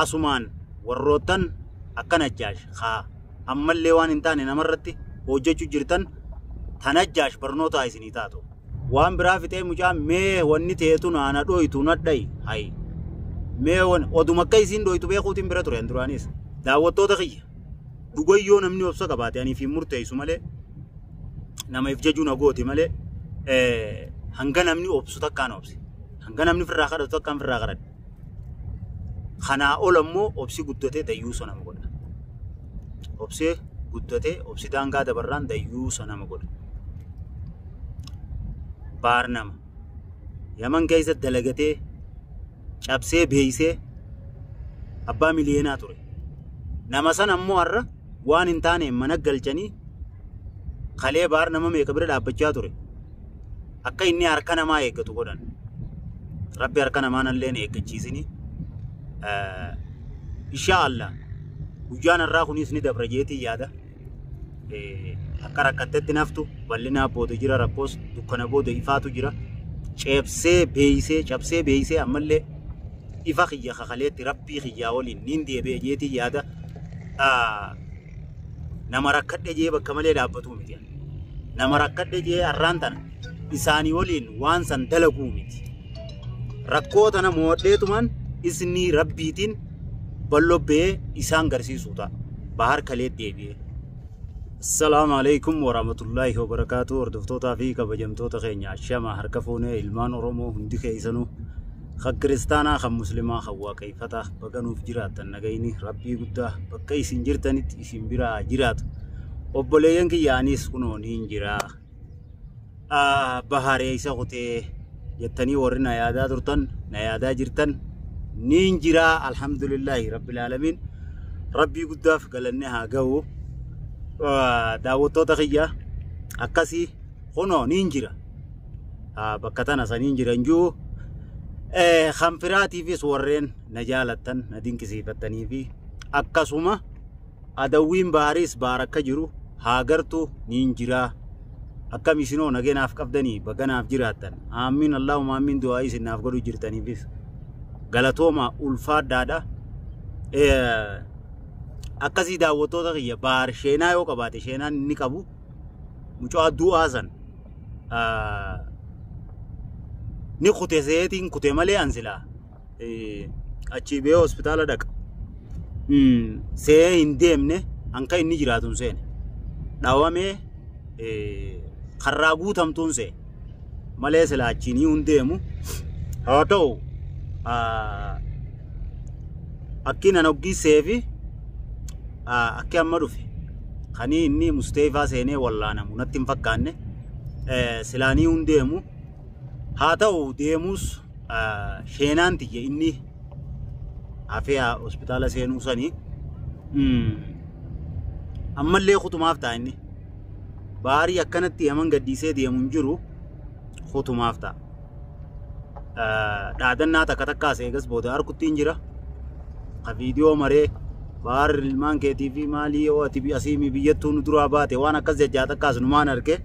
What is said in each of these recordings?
Asumaan warroottan akka Najjaash haa ammallee waan hin taane namarratti hojjechuu jirtan ta Najjaash barnootaa isinii taatu. Waan biraa fixee mucaan mee wanni teetu naana dhoytu nadhayi hayi. Mee oduma akka isiin dhoytu beekuutiin bira ture duraanis. Daawwattoota kiyya dhugayyoo namni obsa qabaate aniif hin murteessu malee nama if jajuu na gooti malee hanga namni obsu takkaan obse. Hanga namni firraa kadhatu takkaan firraa kadhadhe. Kanaa ol ammoo obsi guddatee dayyuusa nama godha. Obsee guddatee obsi daangaa dabarraan dayyuusa nama godha. Baar nama. Yaman keessa dalagatee cabsee beeysee abbaa miliyeenaa ture. Nama sana ammoo har'a waan hin taane mana galchanii kalee baar nama meeqa bira dhaabbachaa ture. Akka inni harka namaa eeggatu godhan. Rabbi harka namaan illee eeggachiisini. Insha Allah guyyaan har'aa kunis ni dabra jeetii yaada. Akka rakkattetti naftu bal'inaa booda jira rakkoos dukkana booda ifaatu jira. Ceebsee beeysee cabsee beeysee ammallee ifa kiyya kakaleetti rabbii kiyyaa waliin niin deebi'e jeetii yaada. Nama rakkadhe jee bakka malee dhaabbatu miti. Nama rakkadhe jee har'aan tana isaanii waliin waan san dalaguu miti. Rakkoo tana mo'adheetumaan isnii rabbiitiin ballobbee isaan garsiisuu ta'a. Bahar kalee deebi'ee. Assalaamu alaikum warahmatullaahi wabarakaatu. Hordoftootaa fi kabajamtoota keenya ashama harka fuunee ilmaan Oromoo hundi keessanuu kan kiristaanaa kan muslimaa kan waaqeffataa baganuuf jiraattan nagayni rabbii guddaa bakka isin jirtanitti isin biraa jiraatu. Obboleeyyan kiyya anis kunoo niin jiraa. Baharee isa kutee jettanii warri na yaadaa turtan na yaadaa jirtan niin jiraa alhamdulillaahi rabbil aalamiin. Rabbii guddaaf galanne haa ga'u. Daawwattoota kiyya akkasii kunoo niin jira. Bakka tana saniin jiran jiru. Kan firaatiifis warreen na jaalattan na dinqisiifattanii fi akkasuma adawwiin baharis baar akka jiru haa gartu niin jiraa. Akkam isinoo nageenaaf qabdanii baganaaf jiraattan. Aamiin Allahumma aamiin du'aa isin naaf godhu jirtaniifis galatooma ulfaadhaadha. Akkasii daawwattoota kiyya baar sheenaa yoo qabaate sheenaan inni qabu mucaa du'aa san ni kute seetiin kute malee ansilaa achii bee hospitaala dhaqa. See hin deemne hanka inni jiraatu hin seene. Dhawamee karraa guutamtuun see malee silaa achiin hin deemu. Haa ta'u akki nan hoggisee fi akki amma dhufe kanii inni musteefaa seenee wallaanamu natti hin fakkaanne silaanii hin deemu. Haa ta'u deemus sheenaan tiyya inni hafee hospitaala seenuu sanii ammallee kutumaaf ta'a inni. Baarii akkanatti yaman gaddiisee deemu hin jiru kutumaaf ta'a. Dhaadannaa takka takkaas eegas booda harkutti hin jira. Ka viidiyoo maree baar ilmaan keetii fi maalii yoo ati asii biyyattuu nu duraa baate waan akkas jajjaa takkaas numaan arge.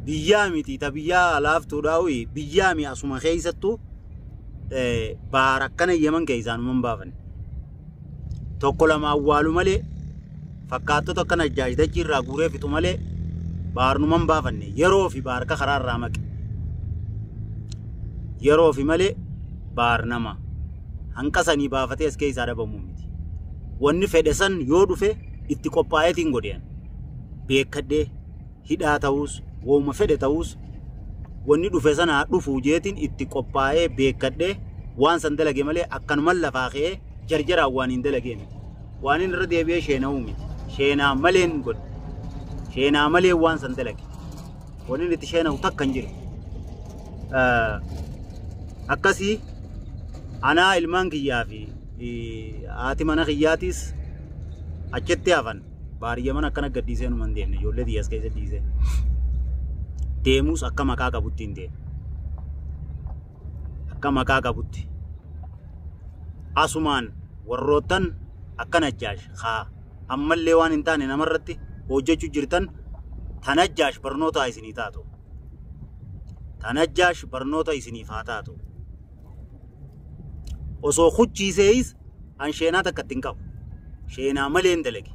Biyyaa miti ta biyyaa laaftuudhaa biyyaa mi asuma keessattuu baar akkana yaman keessaa numan baafanne. Tokko lama awwaalu malee fakkaattota akkana jaajdachi irraa guuree fixu malee baar numan baafanne yeroo fi baarka karaa irraa maqe. Yeroo fi malee baar nama hanqa sanii baafatee as keessaa dhabamuu miti. Wanni fedhe san yoo dhufe itti qophaa'eetiin godhan. Beekadhee hidhaa ta'us wooma fedhe ta'us wanni dhufe sana dhufuu jeetiin itti qophaa'ee beekadhee waan san dalage malee akkanuman lafaa ka'ee jarjaraan waan hin dalagee miti. Waan inni irra deebi'ee sheena'uu miti. Sheenaa maleen godhe. Sheenaa malee waan san dalage. Wanni inni itti sheena'u takka hin jiru. Akkasii anaa ilmaan kiyyaa fi haati mana kiyyaatis achitti hafan. Baariyya mana akkana gaddiisee numa hin deemne ijoollee xiyyaas keessa dhiisee. Deemus akka maqaa qabutti hin deemne. Akka maqaa qabutti. Asumaan warroottan akka Najjaash haa ammallee waan hin taane namarratti hojjechuu jirtan ta Najjaash barnootaa isinii taatu. Tanajjaash barnoota isiniif haa taatu. Osoo kuchiiseeyis an sheenaa takka ittiin qabu. Sheenaa malee hin dalage.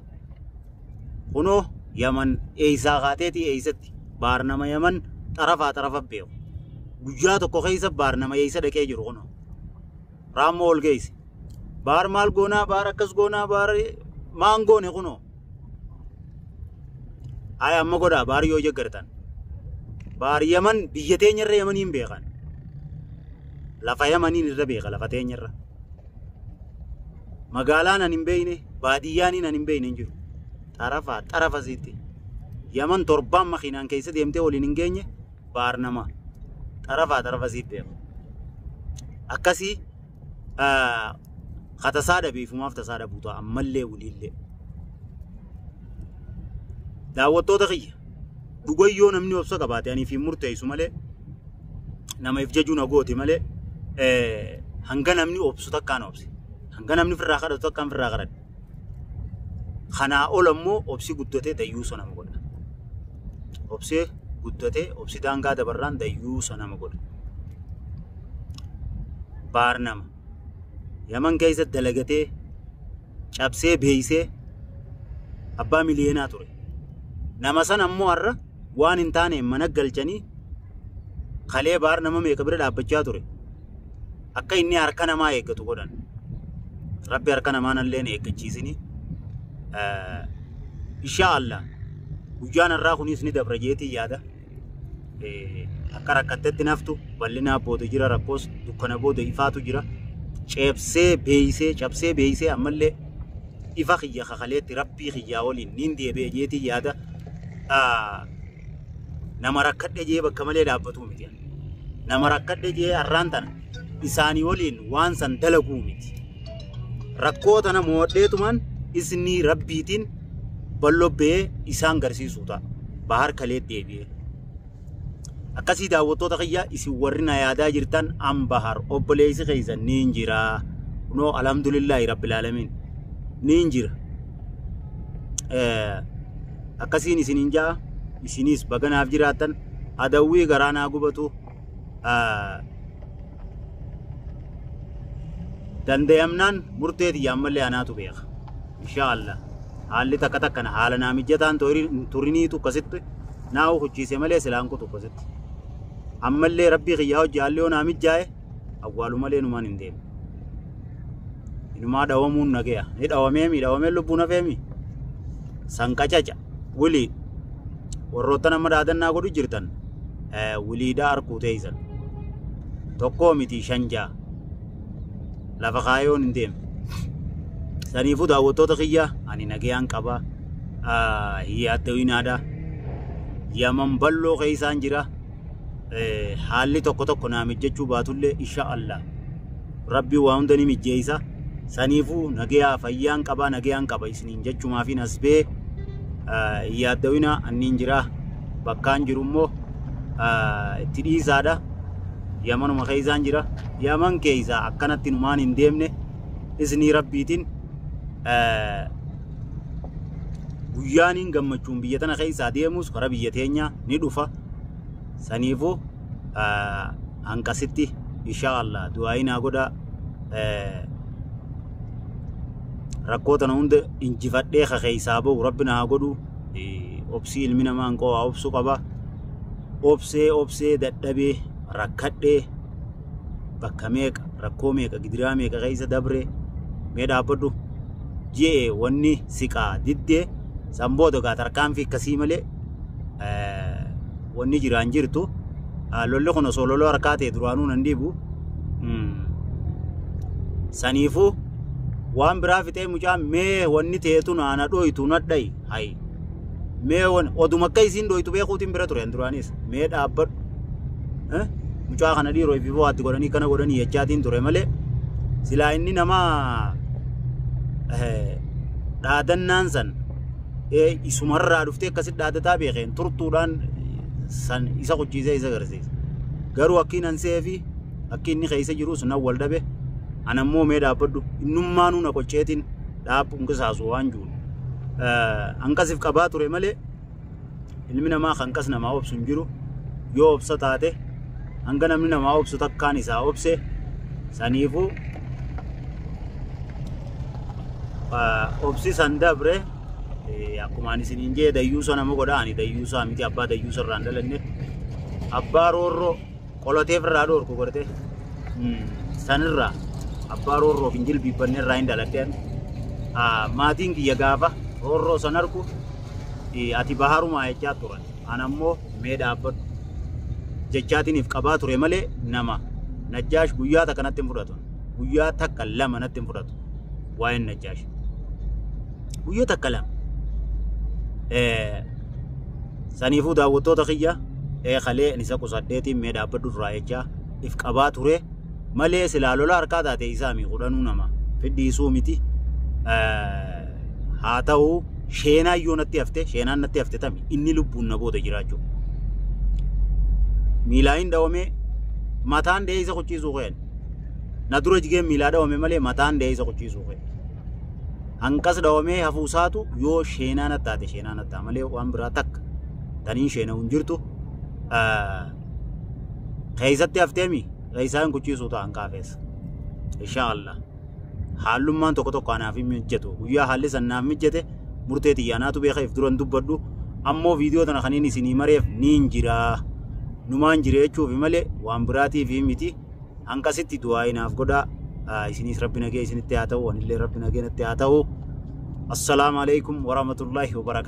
Kunoo Yaman eeysaa kaateetii eeysatti baar nama Yaman xarafaa xarafa beeku. Guyyaa tokko keessa baar nama eeysa dhaqee jiru kunoo. Raammoo ol geesse. Baar maal goonaa baar akkas goonaa baar maan goone kunoo. Ay amma godhaa baar yoo jaggartan. Baar Yaman biyya teenyarra Yamaniin beekan. Lafa Yamaniin irra beeka lafa teenyarra. Magaalaan an hin beekne baadiyyaaniin an hin beekne hin jiru. Xarafaa xarafa sitti. Yaman torbaan makiinaan keessa deemtee waliin hin geenye baar nama. Xarafaa xarafa sitti beeku. Akkasii katasaa dhabeefumaaf tasaa dhabuu ta'a ammallee waliillee. Daawwattoota kiyya dhugayyoo namni obsa qabaate aniif hin murteessu malee nama if jajuu na goote malee hanga namni obsu takkaan obse. Hanga namni firraa kadhatu takkaan firraa kadhadhe. Kanaa ol ammoo obsi guddatee dayyuusa nama godha. Obsi guddatee obsi daangaa dabarraan dayyuusa nama godha. Baar nama. Yaman keessa dalagatee cabsee beeysee abbaa miliyeenaa ture. Nama san ammoo har'a waan hin taane mana galchanii kalee baar nama meeqa bira dhaabbachaa ture. Akka inni harka namaa eeggatu godhan. Rabbi harka namaan illee eeggachiisini. Insha Allah guyyaan har'aa kunis ni dabra jeetii yaada. Akka rakkattetti naftu bal'inaa booda jira rakkoos dukkana booda ifaatu jira. Ceebsee beeysee cabsee beeysee ammallee ifa kiyya kakaleetti rabbii kiyyaa waliin niin deebi'e jeetii yaada. Nama rakkadhe jee bakka malee dhaabbatuu miti. Nama rakkadhe jee har'aan tana isaanii waliin waan san dalaguu miti. Rakkoo tana moodheetumaan isnii rabbiitiin ballobbee isaan garsiisuu ta'a. Bahar kalee deebi'ee. Akkasii daawwattoota kiyya isin warri na yaadaa jirtan an bahar obboleessi keessan niin jira. Kunoo alhamdulillaahi rabbil aalamiin niin jira. Akkasiin isiniin ja'a isinis baganaaf jiraattan adawwii garaa naa gubatu danda'amnaan murtee tiyya ammallee anaatu beeka. Insha Allah haalli takka takkana haala naa mijataan turiniitu akkasitti naa hucciise malee silaan kutu akkasitti. Ammallee rabbii kiyyaa hojii haalli yoo naa mijaa'e awwaalu malee numaan hin deemu. Inumaa dhawamuun nagaya. Ni dhawameemi dhawamee lubbuun hafeemi. Sanqacaca wilii warroota nama dhaadannaa godhu jirtan wiliidhaa harkuu teessan. Tokkoo miti shan ja'a. Lafa kaayoon hin deemne. Saniifuu daawwattoota kiyya ani nagayaan qaba. Yaaddawinaadha. Yaman balloo keessaan jira. Haalli tokko tokko naa mijjachuu baatullee insha Allah. Rabbi waa hunda ni mijjeessa. Saniifuu nagayaa fayyaan qaba nagayaan qaba isiniin jechumaafin as bee yaaddawina anniin jira. Bakkaan jiru immoo itti dhiisaadha. Yamanuma keessaan jira. Yaman keessa akkanatti numaan hin deemne isinii rabbiitiin guyyaaniin gammachuun biyya tana keessaa deemus karaa biyya teenyaa ni dhufa. Saniifuu hanqasitti insha Allah du'aa'ii naa godhaa. Rakkoo tana hunda injifadhee keessaa bahu rabbi na haa godhu. Obsii ilmi namaa hanqoo haa obsu qaba. Obsee obsee dadhabee rakkadhee bakka meeqa rakkoo meeqa gidiraa meeqa keessa dabree mee dhaabbadhu je'e wanni siqaa diddee san booda gaa tarkaanfii akkasii malee wanni jiraan jirtu. Lolli kun osoo loloo harkaa ta'e duraanuu nan dhiibu. Saniifuu waan biraa fixee mucaan mee wanni ta'etu naana dhoytu nadhayi hayi. Mee oduma akka isiin dhoytu beekuutiin bira ture duraanis mee dhaabbadhu. Mucaa kana dhiiroo fi waatti godhanii kana godhanii jechaatiin ture malee silaa inni nama dhaadannaan san isumarraa dhuftee akkasitti dhaadataa beekeen turtuudhaan san isa qucciisee isa agarsiisa. Garuu akkiin ansee fi akki inni keessa jirus nan wal dhabe ana immoo mee dhaabbadhu innummaanuu na qocceetiin dhaabbu qisaasu waan jiru. Hanqasiif qabaa ture malee ilmi namaa hanqas namaa obsu hin jiru yoo obsa taate Hanga namni namaa obsu takkaan isaa obse. Saniifuu obsi san dabre akkuma ani isiniin jee dayyuusa nama godha. Ani dayyuusaa miti, abbaa dayyuusa irraa hin dhalanne, abbaa roorroo qolateef irraa dhoorku godhate sanirraa abbaa roorroof hin jilbiibbanne irraa hin dhaladhe. Maatiin kiyya gaafa roorroo san argu ati baharumaa jechaa turan. An ammoo mee dhaabbadhu jechaatiniif qabaa ture malee nama Najjaash guyyaa takka natti hin fudhatu. Guyyaa takka lama natti hin fudhatu. Waa'een Najjaash. Guyyaa takka lama. Saniifuu daawwattoota kiyya kalee isa qusadheetiin mee dhaabbadhu irraa jechaa if qabaa ture malee silaa lola harkaa taate isaa mi kudhanuu nama fidhiisuu miti. Haa ta'u sheenaan yoo natti hafte, sheenaan natti hafte tami inni lubbuun na booda jiraachuu. Miilaa hin dhawame, mataan dhahee isa kuchiisuu keen. Na dura jigeen miilaa dhawame malee mataan dhahee isa kuchiisuu keen. Hanqas dhawamee hafuusaatu yoo sheenaa natti taate sheenaa natti ta'a malee waan biraa takka taniin sheena'u hin jirtu. Keessatti hafteemi keessaa hin kuchiisuu ta'an kaafeessa. Inshaa Allah. Haallummaan tokko tokko anaaf hin mijjatu. Guyyaa haalli san naaf mijjate murtee tiyya anaatu beeka, if duran dubbadhu. Ammoo viidiyoo tana kaniin isinii mareef niin jira. Numaan jira jechuufi malee waan biraatiif miti. Hanqasitti du'aa naaf godhaa. Isinis rabbi nagee isinitti haa ta'u. Anillee rabbi nagee natti haa ta'u. Assalaamu alaikum warahmatullaahi wabarakaatu.